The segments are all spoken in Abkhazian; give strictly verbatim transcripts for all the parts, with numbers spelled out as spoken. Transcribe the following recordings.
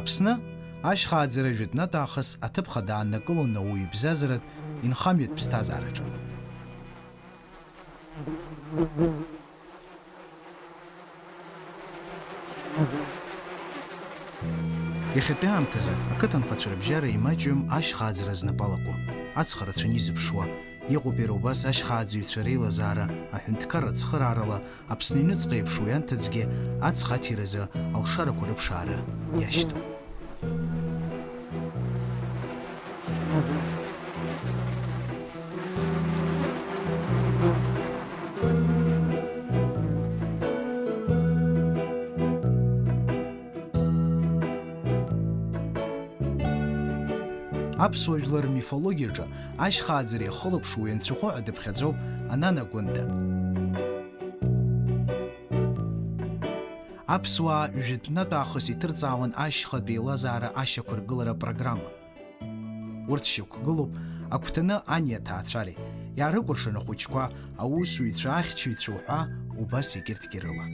Аԥсны ашьхааӡара жәытәнатә аахыс аҭыԥ хада ааннакылон ауаҩы ибзазаратә, инхамҩатә ԥсҭазаараҿы. Иахьатәи аамҭазы ақыҭанхацәа рыбжьара имаҷҩым ашьхааӡара знапы алаку, ацха рацәаны изыԥшуа, иҟоуп иара убас ашьхааӡаҩцәа реилазаара аҳәынҭқарра ацхыраарала Аԥсны аҩныҵҟа еиԥш уи анҭыҵгьы аҵх аҭиразы алшарақәа рыԥшаара иашьҭоуп. Аԥсуа жәлар рмифологиаҿы ашьхааӡара иахылаԥшуа уи анцәахәы ҳәа дыԥхьаӡоуп Анана Гәында. Аԥсуаа жәытәнатә аахыс иҭырҵаауан ашьхатә еилазаара ашьақәыргылара программа. Урҭ шьақәгылоуп агәҭаны ани аҭаацәареи, иаарыкәыршан ахәыҷқәа, аусуҩцәа, ахьчаҩцәа уҳәа убас егьырҭгьы рыла.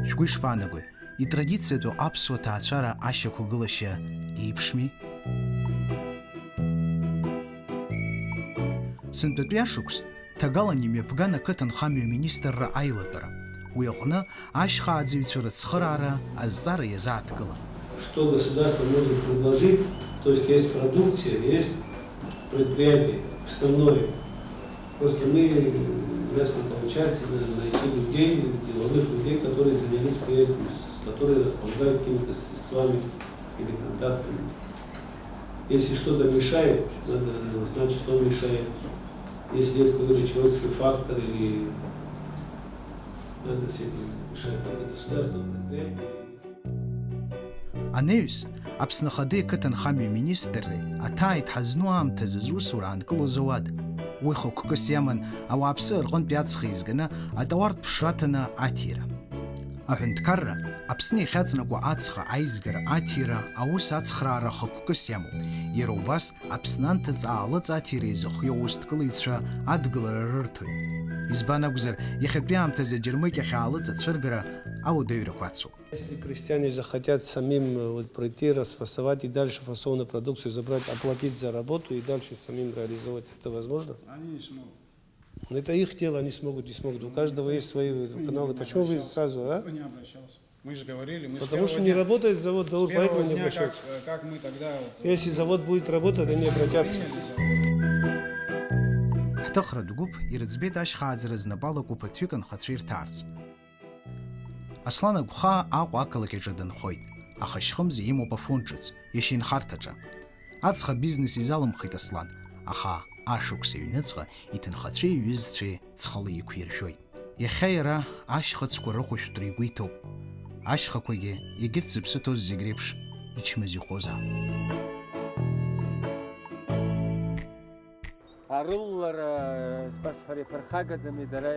Шәгәы ишԥаанагои? Итрадициатәу аԥсуа ҭаацәара ашьақәгылашьа еиԥшми? Сынтәатәи ашықәс ҭагалан имҩаԥган ақыҭанхамҩа министрра аилатәара. Уи аҟны ашьхааӡаҩцәа рыцхыраара азҵаара иазааҭгылан. Что государство может предложить, то есть есть продукция, есть предприятие, основное. Просто мы, у нас не получается, наверное, найти людей, деловых людей, которые занялись бы этим, с- которые располагают какими-то средствами или контактами. Если что-то мешает, надо знать, что мешает. Если есть какой-то человеческий фактор, или надо с этим решать, надо государство, предприятие. Анаҩс, Аԥсны Ахада иқыҭанхамҩа министрреи аҭааит ҳазну аамҭазы зусура аанкылоз ауада. Уи хықәкыс иаман ауааԥсыра рҟынтәи ацха еизганы атауартә ԥшра аҭаны аҭира. Аҳәынҭқарра, Аԥсны иахьаҵанакуа ацха аизгара аҭира аус ацхраара хықәкыс иамоуп, иара убас Аԥсны анҭыҵ аалыҵ аҭира изыхиоу аусҭкылаҩцәа адгылара рырҭоит. Избан акәзар, иахьатәи аамҭазы аџьармыкьахь аалыҵ ацәыргара ауадаҩрақәа ацуп. Если крестьяне захотят самим, э, вот пройти, расфасовать и дальше фасованную продукцию забрать, оплатить за работу и дальше самим реализовать, это возможно? Они не смогут. Но это их дело, они смогут, не смогут. У каждого есть свои каналы. Почему вы сразу, а? Никто не обращался. Мы же говорили, мы с первого дня. Потому что не работает завод Даур, поэтому не обращаются. С первого дня, как, э, как мы тогда вот, э, приняли завод. Если завод будет работать, они обратятся. Ҳҭыхратә гәыԥ ирыӡбеит ашьхааӡара знапы алаку ԥыҭҩык анхацәа ирҭаарц. Аслан Агәхаа Аҟәа ақалақь аҿы дынхоит, аха шьхымза имоуп Афон ҿыц, иашьа инхарҭаҿы. Аҵх абизнес изалымхит Аслан, аха ашықәс аҩныҵҟа иҭынхацәеи иҩызцәеи ҵхала иқәиршәоит. Иахьа иара ашьхыцқәа рыхәышәтәра игәы иҭоуп. Ашьхақәагьы, егьырҭ зыԥсы ҭоу зегь реиԥш, ичмазаҩхозаап. Арылалара, сбасҳәар, иԥырхагаӡами дара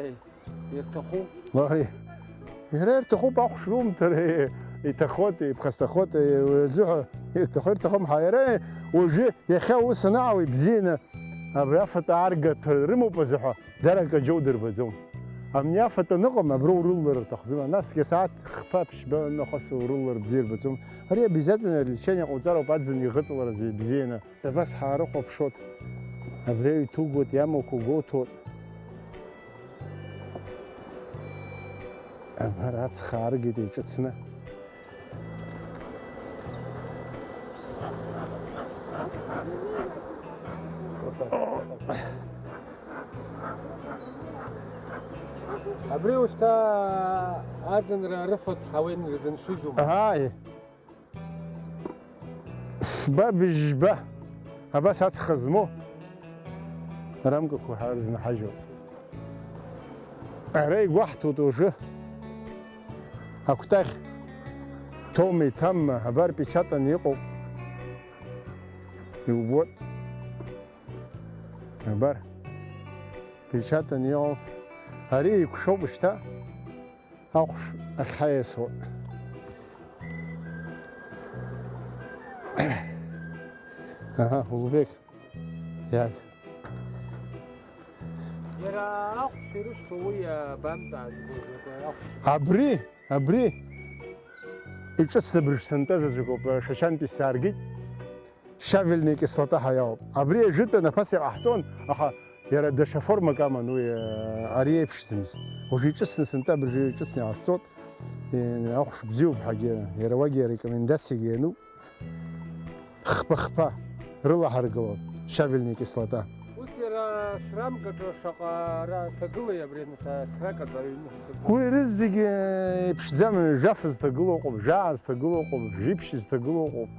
ирҭаху? Уаҳа, иара ирҭахуп ахәшә румҭар, иҭахоит, иԥхасҭахоит, уи азыҳәа ирҭаху, ирҭахым ҳәа. Иара уажәы, иахьа ус анаауа, ибзианы абри афатә ааргаҭа рымоуп азыҳәа, дара акы џьоу дырбаӡом. Абни афатә аныҟам, абра урылалар рҭахӡам. Насгьы асааҭ хԥа, ԥшьба нахыс урылалар бзиа рбаӡом. Ари обязательно лечение ҟауҵароуп, аӡын иӷыҵаларазы ибзианы. Абас ҳаарыхәаԥшуеит. Абри аҩ ҭугоит, иамақәа гәоуҭоит. Абар ацха ааргеит еиҿыцны. Абри ушьҭа аӡынра рыфатә ҳауеит, рзыншәыжьума? Ааи. Фба быжьба, абас ацха змоу рамкақәа ҳәа рзынаҳажьуеит. Ара игәаҳҭоит уажәы. Акәтаӷь ҭоума иҭамма, абар печатаны иҟоуп. Иубоит. Абар. Печатаны иҟоуп. Ари еиқәшәоуп шьҭа. Ахәшә ахьаиасуа. Аҳа, Улубек. Иаг. Иара ахәшә ирышәҭо уи абантәи ахәшә. Абри, абри иҿыцны абыржә сынтәа заҵәык ауп, Шачантәи сааргеит. Щавельная кислота ҳәа иауп. Абри ажәытәан аԥаса иҟаҳҵон, аха иара даҽа формак аман уи, ари еиԥшӡамызт. Уажәы иҿыцны сынтәа абыржәы иҿыцны иҟасҵоит. Ахәшә бзиоуп ҳәагьы, иара уагьы арекомендациагьы иануп. Хԥа-хԥа рылаҳаргылон щавельная кислота. Ус иара шәрамкаҿы шаҟа ара ҭагылеи абри, нас, атракаҿы аҩны? Уи рызегьы еиԥшӡам, жәаф зҭагылоу ыҟоуп, жәаа зҭагылоу ыҟоуп, жәиԥшь зҭагылоу ыҟоуп.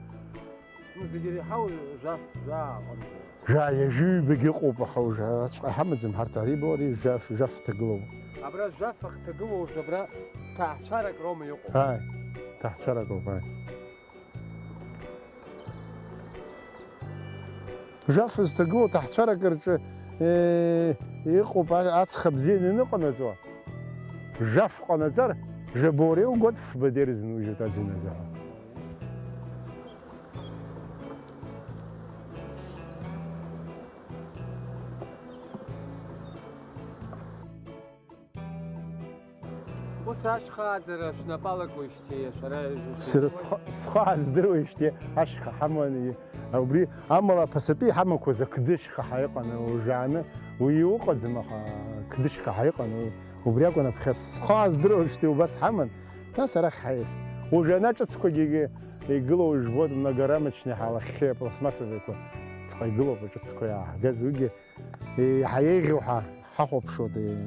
Ну, зегьы иреиҳау жәаф, жәаа аҟынӡа. Жәаа ҩажәи ҩбагьы ыҟоуп, аха уажә араҵәҟьа иҳамаӡам ҳарҭ, ари ибо, ари жәаф, жәаф ҭагылоуп. Абра жәаф ахҭагылоу уажә абра ҭаацәарак роума иҟоу? Ааи, ҭаацәарак роуп, ааи. Жәаф зҭагылоу ҭаацәарак рҿы, э, иҟоуп а-, ацха бзианы ианыҟанаҵо, жәаф ҟанаҵар, жабо уара иугәаҭ фба дерзны уи жьоит аӡыназы ҳәа. Ус ашьха ааӡара шәнапы алакуижьҭеи, шәара? Сара схы, схы ааздыруеижьҭеи ашьха ҳаман, и-, убри, амала аԥасатәи иҳамақәаз ақды шьха ҳәа иҟан, уажәааны уи иуҟаӡам, аха ақды шьха ҳәа иҟан, у-, убри акәын аԥхьа схы ааздыруеижьҭеи убас ҳаман, нас арахь ҳаиаст. Уажәы ана ҿыцқәагьы игылоу ижәбоит, многорамочный ҳалахьхьи апластмассовыйқәа ҵҟа игылоуп аҿыцқәа иааҳгаз, уигьы Еиҳа еиӷьу ҳәа ҳахәаԥшуеит, е.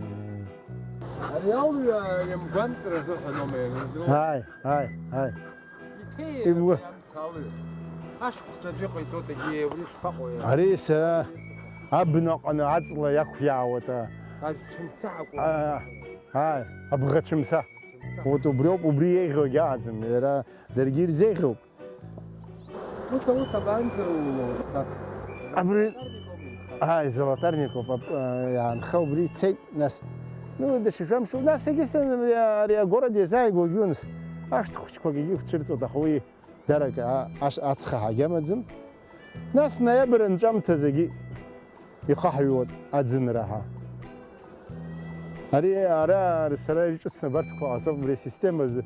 Ари алҩа иамгәанҵра азыҳәаноума ианызроу? Ааи, ааи, ааи. Иҭеи Имгәа- абри амца алҩа? Ашықәсаҿ иҟаиҵоит, егьи абри шԥаҟоу иара? Ари сара абнаҟны аҵла иақәиаауеит, а. Ашәцәымса акәу? А, ааи, абӷацәымса. Цәымса. Вот убриоуп, убри еиӷьу агьаҟаӡам, иара даргьы ирзеиӷьуп. Ус аус абанӡа улоу? Абри, ааи, Золотарников, ап-, а, иаанха убри ицеит, нас, ну, даҽа жәамш, нас егьыс, ари, ари агород иазааигәоугьы, нас, ашәҭ хәыҷқәак егьи ықәцәырҵуеит, аха уи дарак, а, аш-, ацха ҳагьамаӡам. Нас ноиабр анҵәамҭазгьы ихаҳҩуеит аӡынра ҳәа. Ари ара, ара сара ирҿыцны абарҭқәа ҟаҵоуп, абри асистемазы,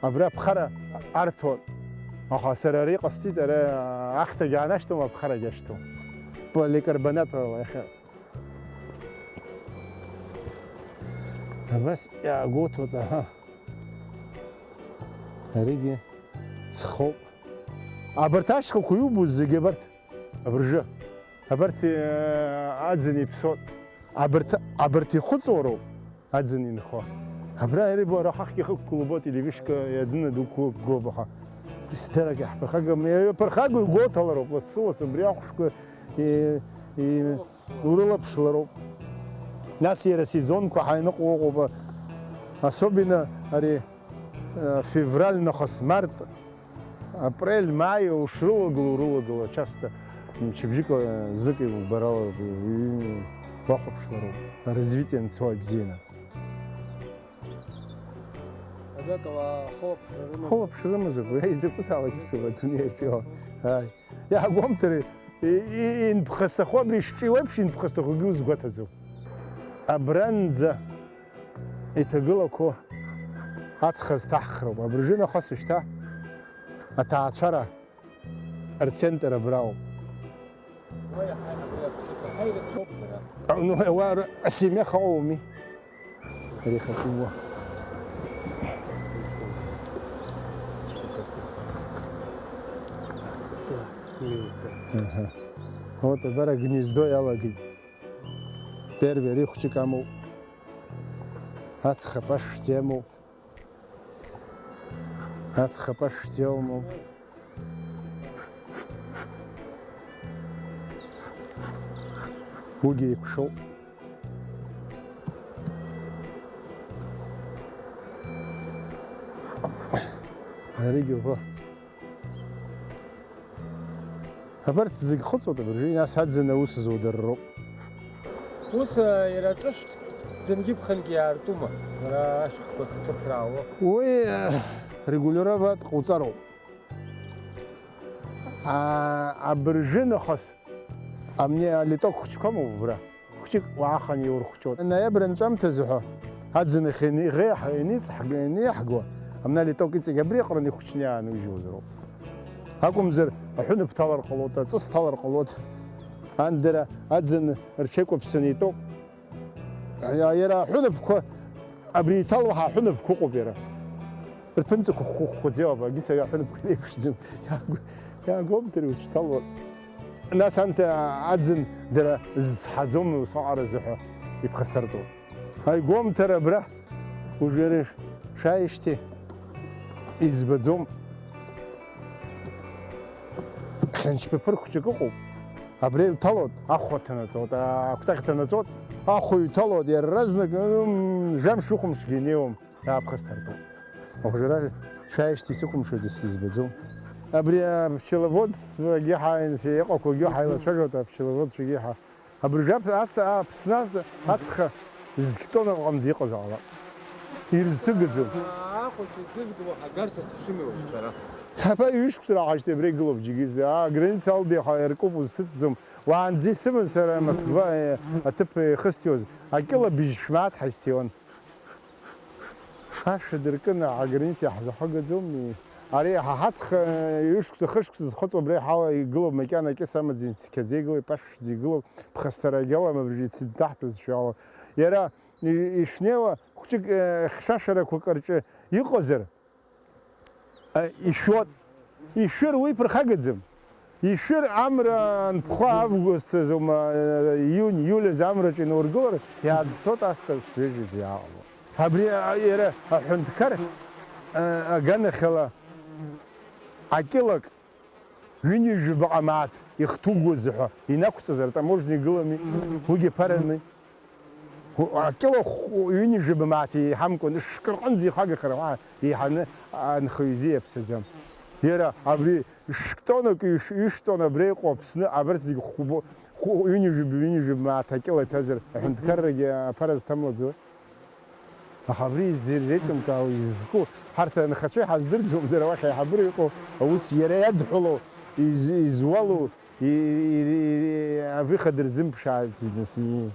абра аԥхара арҭон. Аха сара ари ҟасҵеит, ара ахҭагьы аанашьҭуам, аԥхарагьы ашьҭуам. Поликарбонатла иахьа. Абас иаагәоуҭоит, аҳа. Аригьы ҵхоуп. Абарҭ ашьхақәа иубоз зегьы абарҭ. Абыржәы. Абарҭ, э, аӡын иԥсоит. Абарҭ, абарҭ ихәыҵоуроуп аӡын инхо. Абра ирбо, ара хахьгьы хықәгылоуп, телевишка иадны дықәгылоуп, аха исдырак иаҳԥырхагам, иаԥырхагоу игәоуҭалароуп, лассы-лассы убри ахәшәқәа и-, и-, урылаԥшлароуп. Нас иара сезонқәа ҳәа иныҟоу ыҟоуп, особенно ари, э, февраль нахыс март. Апрель, маи ушрылагыло, урылагыло, часто мчыбжьык зык иубарала уахәаԥшлароуп, развитие анцо ибзианы. Ажәакала, ахылаԥшра рымазар? Хылаԥшра рымазар, уи изакәызаалак усуп адунеиаҿ иҟоу. Ааи. Иаҳгәамҭари, и-, и-, инԥхасҭахо абри шҿиуеиԥш инԥхасҭахогьы узгәаҭаӡом. Абранӡа иҭагылақәо ацха зҭаҳхроуп. Абыржәы нахыс шьҭа аҭаацәара рцентр абрауп. Уа иаҳа абри ақәҿиҭра ҳәа ирацәоуп дара. А, ну, уа р-, асемиа хаҟоуми. Ари ихатәы уа. Аҳа. Вот, абар агнездо иалагеит. Первый ари хәҷык амоуп. Ацха пашәӡа иамоуп. Ацха пашәӡа иамоуп. Уигьы еиқәшоуп. Аригьы уҳәа. Абарҭ зегь хыҵуеит абыржәы, нас аӡын аус зудырроуп. Ус, а, иара ҿышәҭ ӡынгьы ԥхынгьы иаартума, ара ашьхақәа хҭыԥраауа? Уи, а, регулировать ҟауҵароуп. А, абыржәы нахыс, амни алиток хәыҷқәа амоуп убра. хәҷык уаахан иурхәҷоит. Ноиабр анҵәамҭазы ҳәа аӡын ахь иани-, иӷеиҳа-, ианиҵҳг-, ианиаҳго, амнали ток иҵегь абри аҟны ихәҷны иаанужьуазароуп. Акәымзар, аҳәынаԥ ҭалар ҟалоит, аҵыс ҭалар ҟалоит. Ан дара аӡын рҽеикәаԥсаны итәоуп. Иа-, иара аҳәынаԥқәа, абри иҭало ҳа аҳәынаԥқәа ыҟоуп иара. Рԥынҵақәа хәхәа-хәхәаӡа иоуп, агьыс ари аҳәынаԥқәа иреиԥшӡам. Иааго-, иаагомҭар узҭало. Нас анҭ аӡын дара зцҳаӡом усҟаҟара зыҳәа иԥхасҭартәуп. Аигәамҭара абра, ужәари шәааижьҭеи избаӡом. Хьанчԥаԥыр хәҷык ыҟоуп. Абра иҭалоит, ахәа ҭанаҵоит, акәтаӷь ҭанаҵоит, ахәа иҭалоит, иара разнык, м, жәамш-ҩы-хәымшгьы инеиуам, иааԥхасҭартәуп. Ужәара шәааижьҭеи сықәымшәаӡац, сызбаӡом. Абри апчеловодствогьы ҳааин, иҟақәоугьы ҳаилацәажәоит, апчеловодцәагьы ҳа-, Абыржәы аԥ-, аца-, Аԥсны аҵ-, ацха зқьтон аҟынӡа иҟазаалак. Ирызҭыгаӡом. Ахәыҷы здызгыло ҳагарҭа сышәымоуп шәара. Ҳаба ҩышықәса раҳашьҭа абра игылоуп џьегьы. Аа, граница алдеиха иаркуп, узҭыҵӡом. Уаанӡа исыман сара Москва, э, аҭыԥ ихысҭиуаз. Акьыла быжь шәмааҭ ҳаисҭиуан. Ашәа дыркын, аграница иаҳзахагаӡомни? Ари ҳа ҳаҵх, ҩышықәса, хышықәса зхыҵуа абра иҳала игылоуп, макьана акьыс амаӡа ицқьаӡа игылоуп, ипашәшәӡа игылоуп, ԥхасҭарагьы алам абыржәы ицындаҳтәызшәа ала. Иара и-, ишнеиуа, хәҷык, э, хьшәашәарақәак рҿы иҟазар, э, ишәот. Ишәыр уи ԥырхагаӡам. Ишәыр амра анԥхо август азы, ума, иунь, иуль азы амраҿы инаургылар, иааӡҭоит ахра сҩежьаӡа иааҟало. Абри, а, иара аҳәынҭқар, а, аганахьала акьылак ҩынҩажәи жәаба мааҭ ихҭугоз ҳәа инақәҵазар, таможня игылами, уигьы ԥарами. Акьыла хә-, ҩынҩажәи жәаба мааҭ еиҳамкәан, шкырҟынӡа ихагахар, уа еиҳаны анхаҩы изы иаԥсаӡам. Иара абри шктонак, ҩш-, ҩыштон абра иҟоу Аԥсны, абарҭ зегь хәбо-, хә-, ҩынҩажәи жәаба, ҩынҩажәи жәаба мааҭ акьыла иҭазар, аҳәынҭқаррагьы аԥара зҭамлаӡои? Аха абри иззеи-, изеиҿымкаау, изызку, ҳарҭ анхацәа иҳаздырӡом, дара уахь аиҳабыра иҟоу, аус иара иадҳәалоу, из-, изуалу, и-, и-, и-, авыход рзымԥшааит, нас, и-,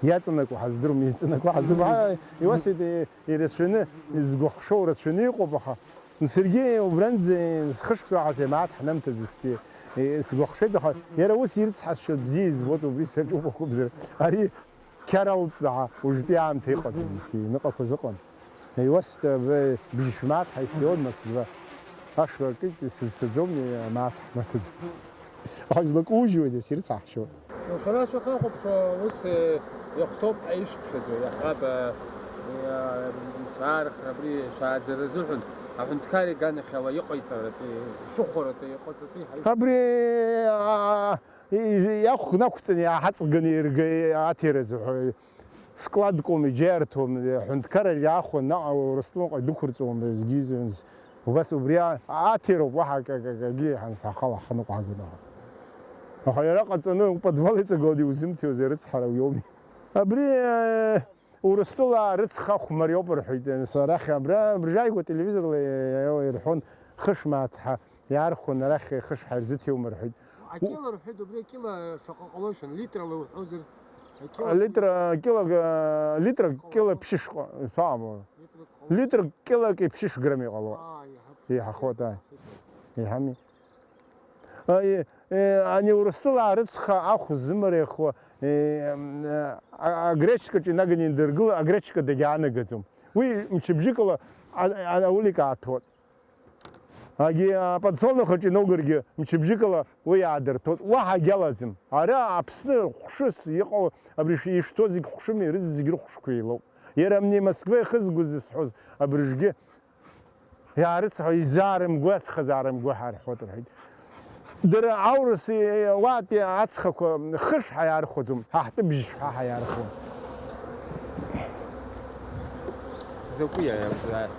иаҵанакуа ҳаздыруам, изҵанакуа ҳаздыруам. Ҳа, иуасҳәеит, и-, ирацәаны, изгәыхшоу рацәаны иҟоуп, аха, ну, саргьы убранӡа схышықәса ҳарҭ мааҭ ҳнамҭаӡацт, и-, сгәыхшәеит, аха иара ус ирыцҳасшьо бзиа избоит, убри саҿуп акәымзар. Ари Қьара лҵнаҳа уажәтәи аамҭа иҟаӡам, исиҩныҟақәа зыҟам. Иуасҳәап, бжь-шә мааҭ ҳаисион Москва. Ашәа акит, исызцаӡом, мааҭ ҳмаҭыӡом. Аха излакужьуеит, исирыцҳашьоит. Шәара шәахьахәаԥшуа ус, э, иахәҭоуп ҳәа ишәԥхьаӡо, иаҳҳәап, э, э, саархра абри шәааӡара азыҳәан, аҳәынҭқар иганахьала иҟаиҵаратәи, шәыхәаратәи, иҟаҵатәи ҳаи- Абри, а, И-, и-, иахә нақәҵаны иааҳаҵганы ирга-, аҭира зҳәо, складкоми, џьаирҭоуми, аҳәынҭқарра иаахәан, наҟ Урыстәылаҟа идәықәырҵома, зегьы изҩыз. Убас убри а-, аҭироуп, уаҳа акы, акы, акгьы иҳан сахала ҳныҟәҳагон аха. Аха иара ҟаҵаны уподвал иҵагыланы иузымҭиуазеи, рыцҳара уиоуми. Абри, э, Урыстәылаа рыцха ахә мариоуп рҳәеит, нас арахь абра, абыржәы ааигәа телевизорла иа-, иа-, ирҳәон, хышә мааҭ ҳа иаархәон, арахь хышә ҳаирзыҭиуама рҳәеит. Акила рҳәеит, убри акила шаҟа ҟалоишь, литрала уҳәозар, акила Литра, кила, литра, кила ԥшьышәҟа, ишԥаҟало? Литра ҟалоит. Литра килак иԥшьышә грамм иҟало. Аа, иаҳа. Иаҳахоит, ааи. Иаҳами. А, е, е, ани Урыстәылаа рыцха ахә ззымариахуа, е, м, а, агречкаҿы инаганы индыргыла, агречка дагьаанагаӡом. Уи мчыбжьыкала а-, а-, аулик ааҭәуеит. Агьи аподсолнух аҿы инаугаргьы мчыбжьыкала уи аадырҭәоит. Уаҳа агьалаӡам. Ара Аԥсны хәшыс иҟоу абри ишәҭо зегь хәшыми, рызегь рыхәшқәа еилоуп. Иара амни Москва ихызго зысҳәоз абыржәгьы Иаарыцҳау, изаарымгәацхаз аарымгәаҳа рҳәоит рҳәеит. Дара аурыс, уаатәи ацхақәа хышә ҳәа иаархәаӡом, ҳа ҳтәы бжь ҳәа ҳәа иаархәон. Закәи ари абжьара?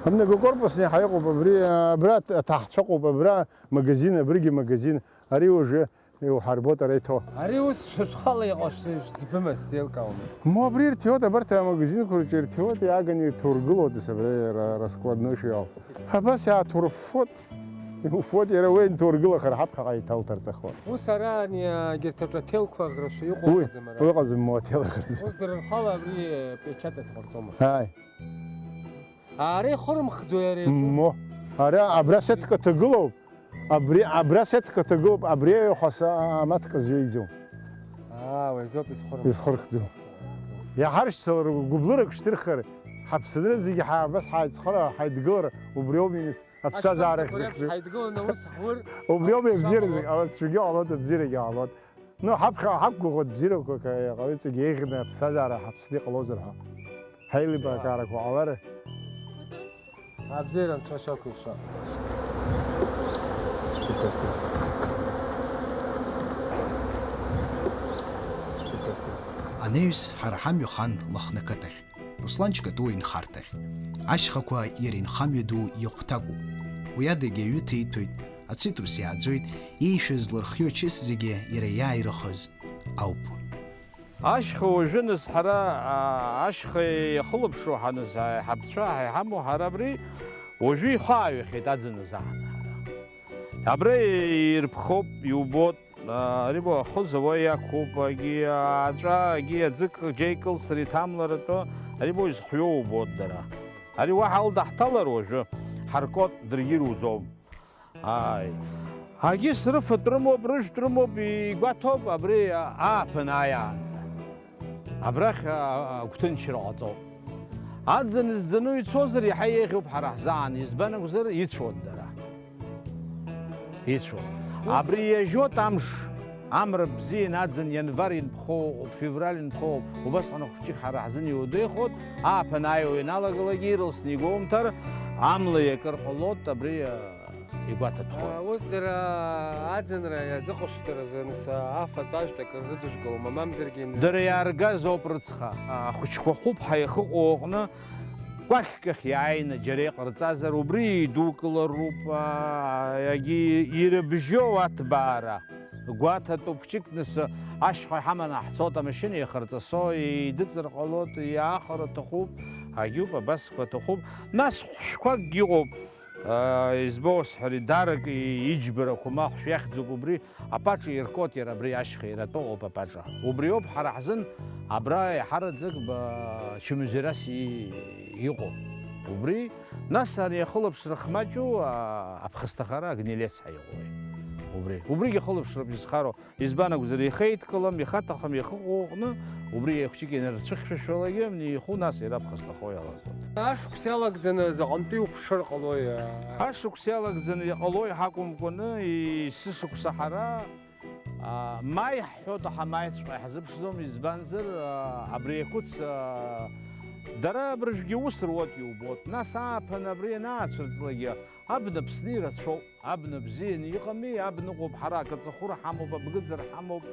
Многокорпусный ҳәа иҟоуп, абри, абра аҭаҳцәа ыҟоуп, абра магазин, абригьы магазин, ари уажәы Иуҳарбоит ара иҭо. Ари ус шәхала иҟоу шәзбымаз, сзеилкаауам. Мо абри ирҭиуеит, абарҭ амагазинқәа рҿы ирҭиуеит, иааганы иҭургылоит, абра ра-, раскладной шәиоу. Абас иааҭурффоит. Уфоит, иара уи нҭургылахар ҳаԥхьаҟа иҭалҭарҵахуан. Ус ара ани, егьырҭ аҿы аҭелқәа аӷрашәа иҟоу Уи, ыҟаӡам ара. Уи ыҟаӡам, уи аҭел аӷразы. Ус дара рхала абри печатать ҟарҵома? Ааи. Ара ихырымхӡои ари аҿы? Мо. Ара абра сетка ҭагылоуп. Абри, абра сетка ҭагылоуп, абри аҩахәаса амаҭка зҩеиӡом. Аа, уи азоуп изхырымхӡо. Изхырхӡо. Иаҳаршьцылар, гәыблырак шьҭырхыр, ҳаԥсынра зегьы ҳа-, абас ҳаицхыра, ҳаидгылар, убри ауми нас аԥсҭазаара ахьзыхьӡу. Ҳаидгыланы аус ҳур. Убри ауми абзиара зегь, ала цәгьа ҟалоит, абзиарагьы ҟалоит. Ну, ҳаԥхьа ҳақәгәыӷуеит бзиарақәак ҟалеит, зегь еиӷьны аԥсҭазаара ҳаԥсны иҟалозар ҳәа. Ҳаилибакаарақәа ҟалар. Абзиара анцәа шәақәишәа. Анаҩс ҳара ҳамҩа хан Лыхны ақыҭахь, Руслан Чкатуа инхарҭахь. Ашьхақәа иара инхамҩа ду иахәҭакуп. Уи адагьы аҩы ҭеиҭәоит, ацитрус иааӡоит, иишәыз злырхио ачыс зегьы иара иааирыхыз ауп. Ашьха уажәы нас ҳара, а, ашьха иахылаԥшуа ҳанызааи, ҳабцәа ҳа иҳамоу ҳара абри уажәы ихы ааҩахьеит аӡын азы ҳара. Абра ирԥхоуп, иубоит, а, ари бо ахы зауа иақәуп, агьи аҵәа, агьи аӡык џьа икылсыр иҭамларатәы, ари бо изхҩоу убоит дара. Ари уаҳа алдаҳҭалар уажәы, ҳаркот дыргьы ируӡом. Ааи. Агьыс рыфатә рымоуп, рыжәтә рымоуп, игәаҭоуп абри ааԥын ааиаанӡа. Абрахь, а, агәҭынчра ҟаҵоуп. Аӡын зӡаны ицозар, иаҳа еиӷьуп ҳара ҳзаан, избан акәзар, ицәоит дара. Ицәоит. Ус Абри иажьоит амш, амра бзиан аӡын, ианвар инԥхоуп, февраль инԥхоуп, убасҟан ахәыҷы ҳара ҳзын иудеихоит, ааԥын ааиуа ианалагалак ирылсны игәоумҭар, амла иакыр ҟалоит, абри, а, игәаҭатәхоит. Ус дара аӡынра иазыҟашәҵаразы, нас, афатә ажәтә акыр рыдыжәгалома, мамзаргьы ин- Дара иааргазоуп рыцха. Ахәыҷқәа хәыԥҳа иахыҟоу аҟны кәахьк ахь иааины џьара иҟарҵазар, убри идукылароуп, а, иагьы ирыбжьоу аҭбаара. Гәаҭатәуп хәҷык, нас, ашьха иҳаманы ҳцоит, амашьына иахырҵысо, идыҵыр ҟалоит, иаахар аҭахуп, агьуп, абасқәа аҭахуп. Нас хәшәқәакгьы ыҟоуп. Аа, избо сҳәари, дарак иџьбарақәа ма хәшә иахьӡуп, убри апаҿа иркуеит иара, абри ашьха иратәоуп апаҿа. Убриоуп ҳара ҳзын абра иаҳараӡак ба-, чымазарас и-, иҟоу. Убри, нас ани ахылаԥшра хмаҷу, аа, аԥхасҭахара агнилец ҳәа иҟоуи. Убри. Убригьы ахылаԥшроуп изхароу. Избан акәзар, ихы еидкылам, ихаҭахым, ихыҟоу аҟны, убри еихәҷык инарцәыхьшәашәалагьы, иху нас иара аԥхасҭахо иалагоит. Ашықәс иалагӡаны заҟантәи уԥшыр ҟалои? Ашықәс иалагӡаны иҟалои ҳакәымкәаны, есышықәса ҳара, а, маи ҳҳәоит, аха маиҵәҟьа иаҳзыԥшӡом, избанзар, а, абри ақәыц, а, дара абыржәгьы ус руат иубоит. Нас ааԥын абри ианаацәырҵлакгьы, абна ԥсны ирацәоуп. Абна бзианы иҟами, абна ыҟоуп, ҳара акаҵахәыра ҳамоуп, абгыӡара ҳамоуп,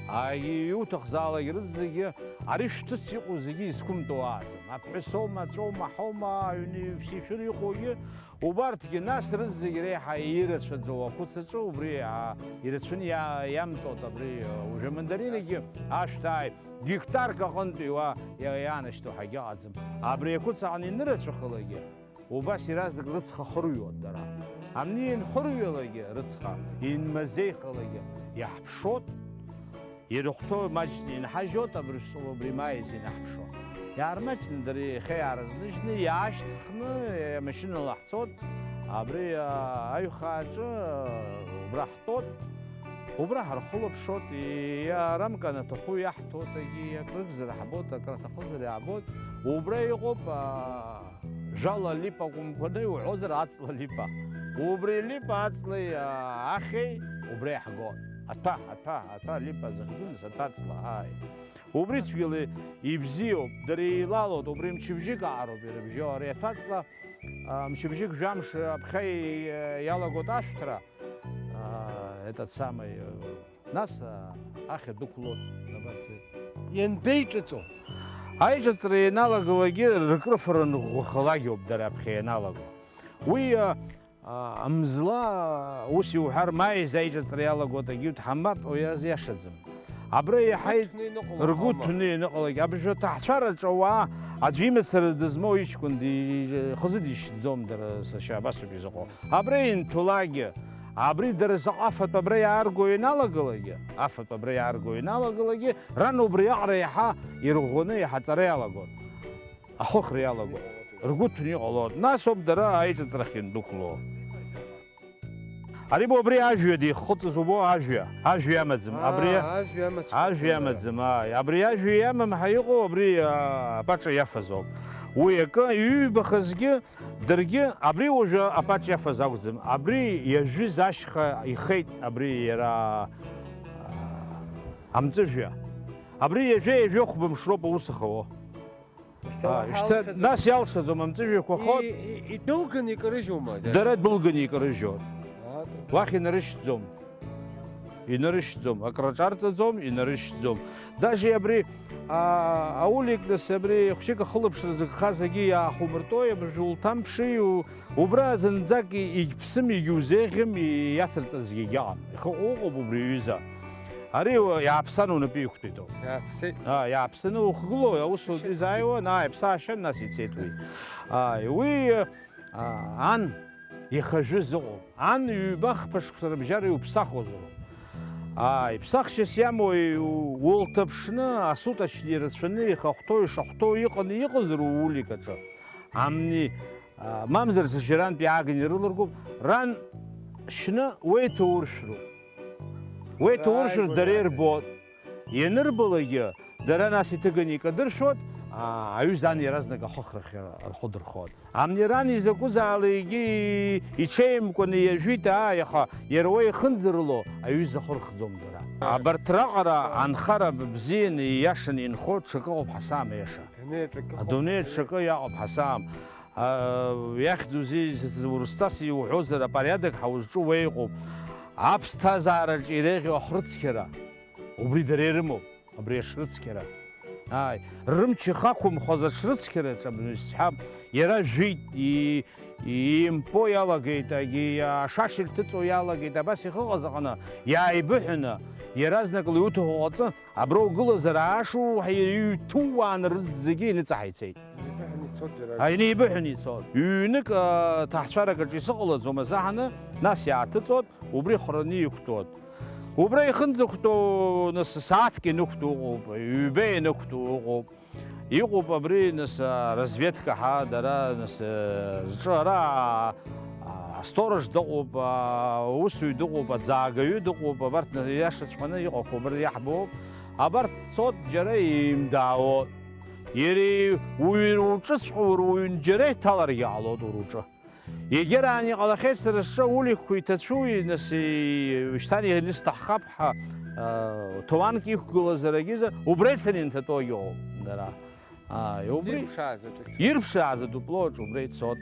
а, иуҭахзаалак рызегьы, ари шәҭыц иҟоу зегьы изқәымтәо ааӡам. Аԥҳәысоума, аҵәоума, аҳаума, аҩны ҩԥсишәыр иҟоугьы, убарҭгьы, нас рызегьы реиҳа ирацәаӡоу ақәыц аҿы, убри, а, ирацәаны иа-, иамҵоит абри, а, уажәы амандаринагьы ашәҭ ааит, гектарк аҟынтәи уа иа-, иаанашьҭуа ҳагьыҟаӡам. Абри ақәыц аҟны инырацәахалагьы, Убас иаразнак рыцха хырҩуан дара. Амни инхырҩалакгьы рыцха, инмазеихалакгьы иаҳԥшуан. Ирыхәҭоу маҷны инҳажьуан, абри шәҵоуп, абри маиз инаҳԥшуан. Иаармаҷны дара иахьа иааразныжьны, иаашьҭхны, амашьынала ҳцон, абри, а, аҩхаа аҿы, а, убра ҳтәон, убра ҳархылаԥшуан, иарамкан аҭаху иаҳҭоит, егьи акрыгзар ҳбоит, акраҭахызар иаабоит. Убра иҟоуп, а, Жәала липа акәымкәаны иуҳәозар, аҵла липа. Убри липа аҵлеи, аа, ахьеи убра иаҳгон. Аҭәа, аҭәа, аҭәа липа захьӡу, нас аҭәаҵла, ааи. Убри цәгьала ибзиоуп, дара еилалоит, убри мчыбжьык аароуп ирыбжьоу, ари аҭәаҵла, аа, мчыбжьык жәамш аԥхьа и-, иалагоит ашәҭра, аа, этот самый, э, Нас, а, ахьа дықәлоит, набарҭ. Ианбеиҿыҵо? Аиҿыҵра ианалагауагьы ркрыфара ныӷәӷәахалагьоуп дара аԥхьа ианалаго. Уи, а, а, мзла, ус иуҳәар, маиз аиҿыҵра иалагоит, агьи дҳамбап, уи азы иашаӡам. Абра иаҳаит. Ргәы ҭәны ианыҟалак, абыржәы аҭаҳцәараҿы ауаа аӡәы имацара дызмоу иҷкәын ди-, ихазы дишьҭӡом дара, сашьа, абас ауп изыҟоу. Абра инҭолагьы, абри дара заҟа афатә абра иаарго ианалагалакгьы, афатә абра иаарго ианалагалакгьы, ран убри аҟара иаҳа ирӷәӷәаны иаҳа аҵара иалагон. Ахыхра иалагон. Ргәы ҭәны иҟалон. Нас ауп дара аиҿыҵрахь иандәықәло. Ари бо абри ажәҩа диххыҵыз убо, ажәҩа, ажәҩа амаӡам. Абри Аа, ажәҩа амаӡам. Ажәҩа амаӡам, ааи. Абри ажәҩа иамам ҳәа иҟоу, абри, аа, апаҿа иафаз ауп. Уи акы, иҩбахазгьы, даргьы, абри уажәы апаҿ иафаз акәӡам. Абри иажәыз ашьха ихеит, абри иара, аа, амҵәыжәҩа. Абри ҩажәа-ҩажәа хәба мшы роуп аус ахауа. Шьҭа Аа, уаҳа шьҭа алшаӡом. Нас иалшаӡом, амҵәыжәҩақәа хот. И-, и-, идәылганы икарыжьума, џьара? Дара дәылганы икарыжьуеит. Аха. Уахь инарышьҭӡом. Инарышьҭӡом. Акраҿарҵаӡом, инарышьҭӡом. Даже абри, а, аулик, нас, абри хәҷык ахылаԥшра зыгхаз агьы иаахумыртәои, абыржәы улҭамԥши, у-, убра зынӡак и-, егьԥсым, егьузеиӷьым, и-, иацырҵазгьы егьаҟам. Ихы ыҟоуп убри аҩыза. Ари уа-, иааԥсан унапы иқәтәеит ауп. Иааԥсеит. Аа, иааԥсаны ухгыло, аус Ишьа изааиуан, аа, иԥсаашьан, нас ицеит уи. Ааи, уи, аа, ан ихажәыз ыҟоуп. Ан ҩба-хԥа шықәса рыбжьара иуԥсахуазароуп. Ааи, ԥсахшьас иамои, у-, улҭаԥшны, асуточни рацәаны, ихахәҭоу, ишахәҭоу иҟаны иҟазар уулик аҿы. Амни, аа, мамзар зжьарантә иааганы ирылыргоуп. Ран шьны уеиҭауршәроуп. Уеиҭауршәыр дара ирбоит. Ианырбалакгьы, дара нас иҭыганы икадыршәуеит, аа, аҩыза ан иаразнак ахыхрахь рхәы дырхоит. Амни ран изакәызаалакгьы иҽеимкәаны иажәит, ааи, аха иара уа ихынӡарыло аҩыза ахы рхӡом дара. Абарҭ раҟара анхара бзианы, ииашаны инхо ҽакы ыҟоуп ҳасам, аиаша. Адунеи аҿы акы ыҟоуп. Адунеи аҿы акы иаҟоуп ҳасам. А, иахьӡузеи, урысҵас иуҳәозар, апорядок ҳа узҿу уеиҟоуп. Аԥсҭазаараҿ иреиӷьу ахрыцқьара, убри дара ирымоуп, абри ашрыцқьара. Ааи, рымч ихақәымхоз аҽрыцқьараҿ абни сҳәап, иара жәит, и-, иимпо иалагеит, агьи ашаш ирҭыҵуа иалагеит, абас ихыҟаз аҟны, иааибыҳәаны, иаразнакала иуҭаху ҟаҵы, Абра угылазар, аашу уҳәа иҩҭууаан рызегьы иныҵаҳа ицеит. Инеибыҳәаны ицоит џьара. А, инеибыҳәаны ицоит. Ҩнык, а, ҭаҳцәарак аҿы исыҟалаӡом азаҳаны, нас иааҭыҵуеит, убри хәраны иқәтәоит. Убра ихынӡақәтәоу, нас, сааҭк ианықәтәоу ыҟоуп, ҩба ианықәтәоу ыҟоуп. Иҟоуп абри, нас, а, разведка ҳәа, дара, нас, а, зҿы ара, а, асторож дыҟоуп, а, аусуҩ дыҟоуп, аӡаагаҩы дыҟоуп, абарҭ, нас, иашаҵәҟьаны иҟақәоу абри иаҳбоуп. Абарҭ цот џьара еимдаауоит. Иара уҩ-, уҿыҵәҟьа уара уҩнџьара иҭаларгьы ҟалоит уара уҿы. Егьараан иҟалахьеит сара сҿы уликқәа иҭацәуи, нас, и-, шьҭан инысҭаххап ҳәа, а, ҭуанк иқәгылазар агьызар, убра ицаны инҭатәогьы ыҟоуп дара. Ааи, убри ирԥшааз атәы. Ирԥшааз адупло аҿы убра ицот.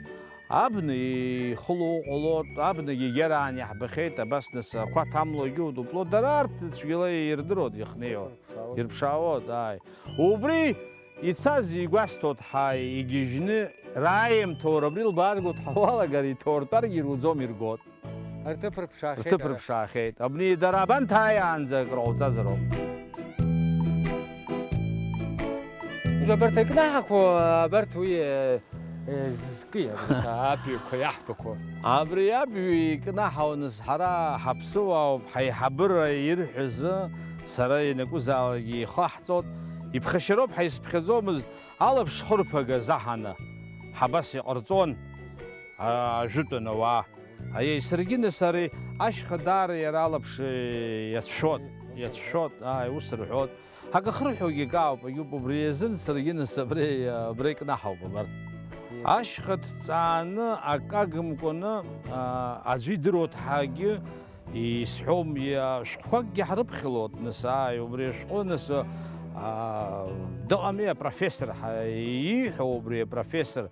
Абна ихыло ҟалот, абнагьы егьараан иаҳбахьеит, абас нас ақәа ҭамлогьы удупло, дара арҭ цәгьала ирдыруан иахнеиуа. Ирԥшаауан. Ирԥшаауан, ааи. Убри ицаз игәасҭот ҳәа игьежьны, раамҭоура абри лбаазгот ҳәа уалагар, иҭоуртәаргьы ируӡом, иргот. Рҭыԥ рыԥшаахьеит. Рҭыԥ рыԥшаахьеит. Абни дара абанҭааиаанӡа акры ҟауҵазароуп. Абарҭ акнаҳақәа, абарҭ уи, э, э, зкы, абарҭ абҩақәа иаҳбақәо. Абри абҩа икнаҳауаны ҳара ҳаԥсуаауп, ҳаиҳабыра ирҳәазы сара ианакәызаалакгьы ихаҳҵот, иԥхашьароуп ҳәа исыԥхьаӡомызт, алаԥш хырԥага заҳаны ҳабас иҟарҵон, а, ажәытәан ауаа. Аиеи, саргьы нас ари ашьха даара иара алаԥш, э, иацәшәот, иацәшәот, ааи, ус рҳәот. Ҳакы ахырҳәогьы акы ауп, агьуп, убри азын саргьы нас абри, абра икнаҳауп абарҭ. Ашьха дҵааны, акы агымкәаны, а, аӡәы идыруа ҳәагьы исҳәом, иа-, шәҟәқәакгьы ҳрыԥхьалот, нас, ааи, убри ашәҟәы, нас, а, дыҟами апрофессор, ҳа-, ииҳәо убри апрофессор.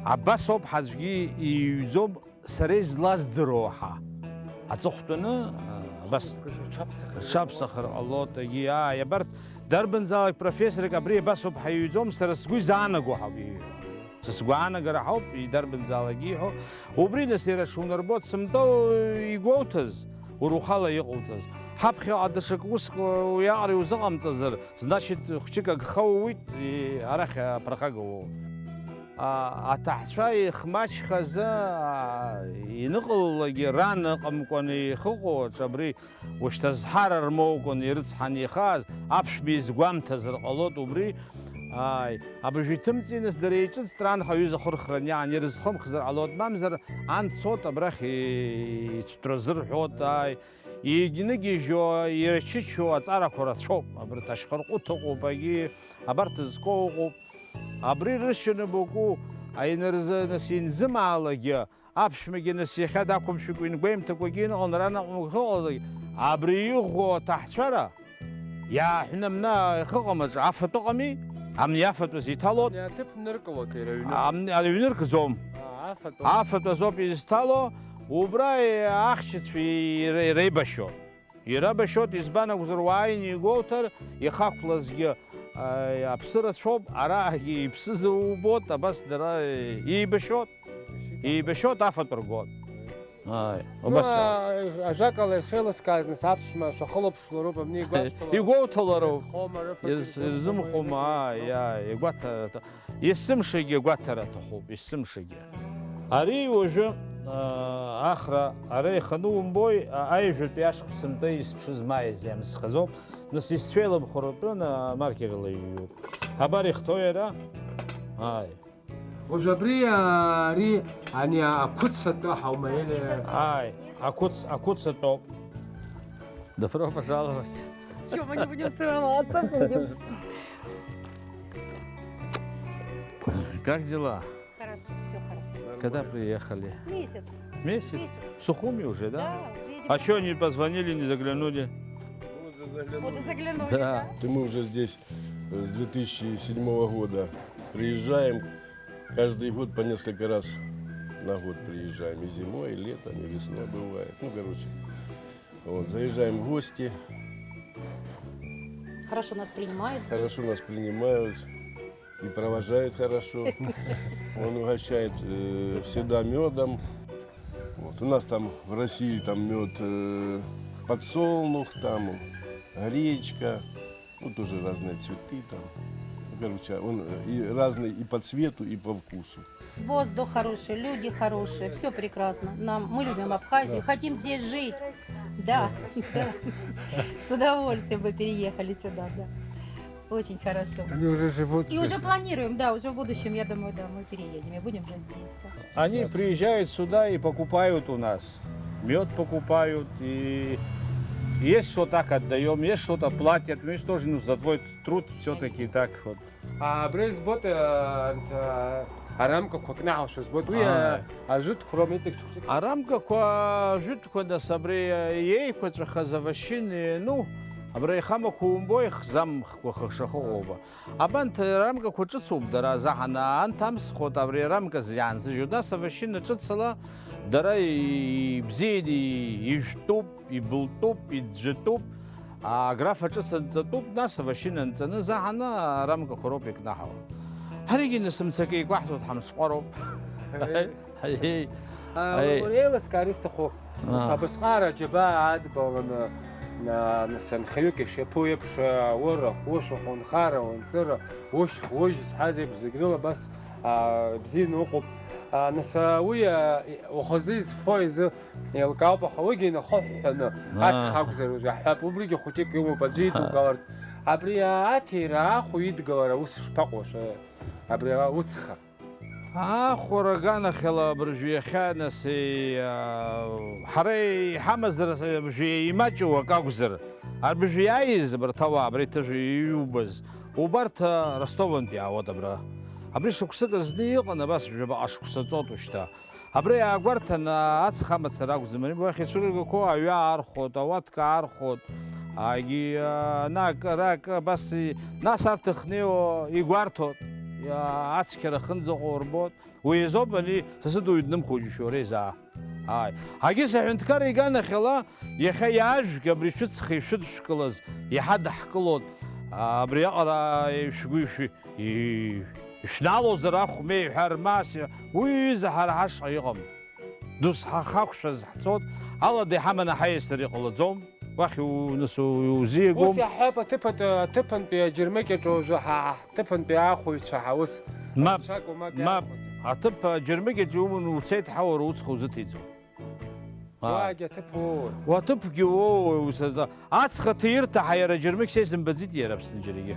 Абас ауп, ҳаӡәгьы иҩӡом, сара излаздыруа ҳәа. Аҵыхәтәаны, а, абас рҽаԥсахыр. Рҽаԥсахыр ҟалот, егьи, ааи, абарҭ дарбанзаалак профессорк абри абас ауп ҳәа иҩӡом, сара сгәы изаанаго ҳәа иҩуа. Са сгәаанагара ҳауп, и-, дарбанзаалак ииҳәо. Убри нас иара шунарбо, дсымтәо игәоуҭаз, уара ухала иҟауҵаз. Ҳаԥхьаҟа даҽакы уск уиаҟара иузыҟамҵазар, значит, хәҷык агха ууит, и-, арахь аԥырхага уоуп. А, аҭаҳцәа ихмаҷхазы, а, иныҟалалакгьы ран ыҟамкәаны ихыҟоу аҿы абри ушьҭа зҳара рмоукәан ирыцҳаны ихааз аԥшәма изгәамҭазар ҟалоит убри. Ааи, абыржә иҭымҵи, нас дара еиҿыҵт, ранхаҩы изахәырхран иаан ирызхымхзар ҟалоит, мамзар ан дцот абрахь ицәтәра зырҳәот, ааи. Иагьныгьежьуа, ирчычоу аҵарақәа рацәоуп. Абарҭ ашьхарҟәыҭ ыҟоуп, агьи абарҭ зкоу ыҟоуп. Абри рышьаны бакәу, аинарзы-, нас инзымаалакгьы, аԥшәмагьы нас иахьа дақәымшәакәа ингәеимҭакәагьы иныҟалан, ара наҟ-наҟ иҟалалакгьы, абри иӷәӷәоу аҭаҳцәара, иааҳәны амна ихыҟам аҿы афатә ыҟами? Амни афатә азы иҭалоит. Амни аҭыԥ ныркылоит иара аҩны. Амни, аҩны ркӡом. Аа, афатә. Афатә азоуп изҭало, убра ахьчацәа ире-, иреибашьуа. Ирабашьуеит, избан акәзар, уааины игәоуҭар, ихақәлазгьы, а, аԥсы рацәоуп, араагьы иԥсыз убоит, абас дара, э, еибашьуеит, еибашьуеит, афатә ргоит. Ааи, ну, убас иоуп. А, ажәакала, ишеилыскааз, нас, аԥшәма шәахылаԥшлароуп, абни игәашәҭалароуп. Игәоуҭалароуп. Ирызхома, рыфатә Ирз-, ирзымхома, ирзымхома, ааи, ааи, игәаҭа-, Есымшагьы агәаҭара аҭахуп, есымшагьы. Ари уажәы, аа, Ахра, ара иханы умбои, а-, аҩажәатәи ашықәс сынтәа исԥшыз маиз иамсхаӡоуп, нас исцәеиламхәыр атәы, на-, маркерла иҩуп. Абар ихҭоу иара. Ааи. Уажә абри, а, ари, ани, а, ақәыц атәы ҳаума, или? Ааи, ақәыц, ақәыц атәоуп. Добро пожаловать. Чё, мы не будем целоваться? Будем. Как дела? Хорошо, всё хорошо. Когда приехали? Месяц. Месяц? Месяц. В Сухуми уже, да? Да, уже едем. А чё не позвонили, не заглянули? Вот и заглянули, да? Да. И мы уже здесь, э, с две тысячи седьмого года приезжаем. Каждый год по несколько раз на год приезжаем. И зимой, и летом, и весной бывает. Ну, короче, вот, заезжаем в гости. Хорошо нас принимают здесь. Хорошо нас принимают и провожают хорошо. Он угощает, э, всегда мёдом. Вот. У нас там в России там мёд, э, подсолнух, там гречка, ну, тоже разные цветы там. Ну, короче, он, э, и разный и по цвету, и по вкусу. Воздух хороший, люди хорошие, всё прекрасно. Нам, мы любим Абхазию, хотим здесь жить. Да, да. С удовольствием бы переехали сюда, да. Очень хорошо. Они уже живут здесь. И уже планируем, да, уже в будущем, я думаю, да, мы переедем и будем жить здесь, да. Они приезжают сюда и покупают у нас. Мёд покупают, и есть что так отдаём, есть что-то платят, ну, есть тоже, ну, за твой труд всё-таки так вот. А, абра избоит, а, анҭ-, а, арамкақәа кнаҳауашәа збоит. Уи, а, ажәытәқәа роума, иҵегь ҽыхәҷык? Арамкақәа ажәытәқәа, нас, абри еиқәаҵәахаз авашьына иану, абра ихамақәа умбои, хзамхқәа хыхшахыҟоуба. Абанҭ рамкақәа ҿыцуп дара азаҳан, анҭ амсхуеит абри арамка зиаанзыжьуа. Нас авашьына ҿыцала дара ибзианы ижәтәуп, ибылтәуп, иӡәӡәатәуп, аграфа ҿыц анҵатәуп, нас авашьына анҵаны заҳаны арамкақәа роуп икнаҳауа. Ҳаригьы нас мцакы икәаҳҭоит, ҳамсҟәароуп. Ҳаиеи. Ҳаиеи. Уара еилыскаар исҭаху, нас, абасҟаара аџьабаа адбаланы, на-, нас анхаҩык ишиаԥу еиԥш, аура, ушәахә, унхара, унҵыра, ушьх, ужь зҳәаз еиԥш зегь рыла абас, а, бзианы уҟоуп. А, нас, а, уи, а, уахазы изфо изы еилкаауп, аха уигьы инахыҳәҳәаны, аҵх акәзар, уажә аҳәап, убригьы хәыҷык иумоуп, аӡәы идугалартә. Абри аҭира ахә идгалара ус шԥаҟоу, шәа-, абри ауцха? Ахәара аганахьала абыржәы иахьа, нас, е-, а, ҳара иҳамаз, абыржәы имаҷу акы акәзар, абыржәы иааиз абарҭ ауаа, абра иҭыжә иубаз, убарҭ, а, Ростовантәи иаауеит абра. Абри шықәсык азны иҟан, абас жәабаҟа шықәса ҵоит ушьҭа. Абра иаагәарҭан, а, аҵх амацара акәӡам, ари уахь ицәыргақәоу аҩы аархәоит, ауатка аархәоит, агьи, а, ана акы, ара акы, абас и-, нас арҭ ихнеиуа игәарҭоит, а, ацқьара ахынӡаҟоу рбоит. Уи азоуп ани сасыдуаҩ днымхо џьушьо, ара изаа. Ааи. Агьыс аҳәынҭқарра иганахьала, иахьа иаажәг абри шәыцха ишәыдшәкылаз иҳадаҳкылоит, а, абри аҟара ишәгәы ишәы-, и-, ишәналозар ахә меи ҳәа рмаасҩы, уи ҩыза ҳара ҳашҟа иҟам. Дус ҳахақәшәаз ҳцот, алада иҳаманы ҳаиасыр иҟалаӡом. уахь у-, нас у-, узиагом. Ус иаҳҳәап, аҭыԥантәи аџьармыкьаҿ уажәы ҳа ҳҭыԥантәи ахәаҩцәа ҳа ус Мап, анцәа акәым, ак мап, иархәаӡом. Аҭыԥ аџьармыкьаҿ иуманы уцеит ҳауара уцха узыҭиҵо. Уаагьы аҭыԥ уоуеи? Уаҭыԥгьы уоуеи, ус азы. Ацха ҭиирҭа ҳа иара џьармыкьа са исымбаӡеит иара Аԥсны џьарагьы.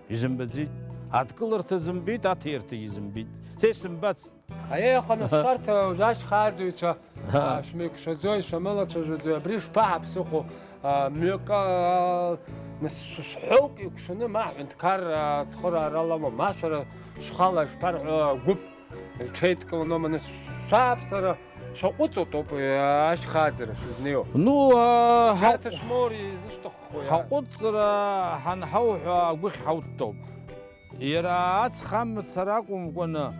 Изымбаӡеит. Адкыларҭа зымбеит, аҭиирҭагьы зымбеит. Са исымбацт. Аиеи, аха нас шәарҭ, а, ашьхааӡаҩцәа, Аҳа. а, шәмеиқәшәаӡои, шәамалацәажәаӡои, абри шԥаҳаԥсыхәо, а, мҩакы, а, нас шә-, шәҳәоуп, еиқәшәаны, ма аҳәынҭқар, а, ацхыраара лалоу, ма шәара шәхала ишԥарҳәо, агәыԥ рҽеидкыланоума, нас шәааԥсара шәаҟәыҵуатәоуп, а, ашьхааӡара шәызнеиуа. Ну, а, Шәарҭ ҳа- шәмоур изышәҭаххои, а? Ҳаҟәыҵра ҳанҳауҳәа агәыхь ҳаутәтәоуп. Иара аҵх амацара акәымкәаны,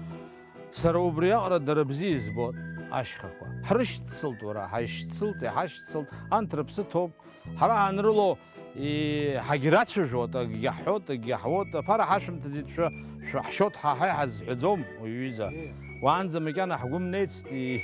сара убриаҟара дара бзиа избоит, ашьхақәа. Ҳрышьцылт, уара, ҳаишьцылт, иҳашьцылт, анҭ рыԥсы ҭоуп. Ҳара ҳанрыло, и-, ҳагьрацәажәоит, акгьы ҳҳәоит, акгьы ҳуоит, аԥара ҳашәымҭаӡеит, шәа, шәаҳшьоит, ҳа ҳаи ҳазҳәаӡом, уаҩы ҩыза. Уаанӡа макьана ҳгәы мнеицт, и-,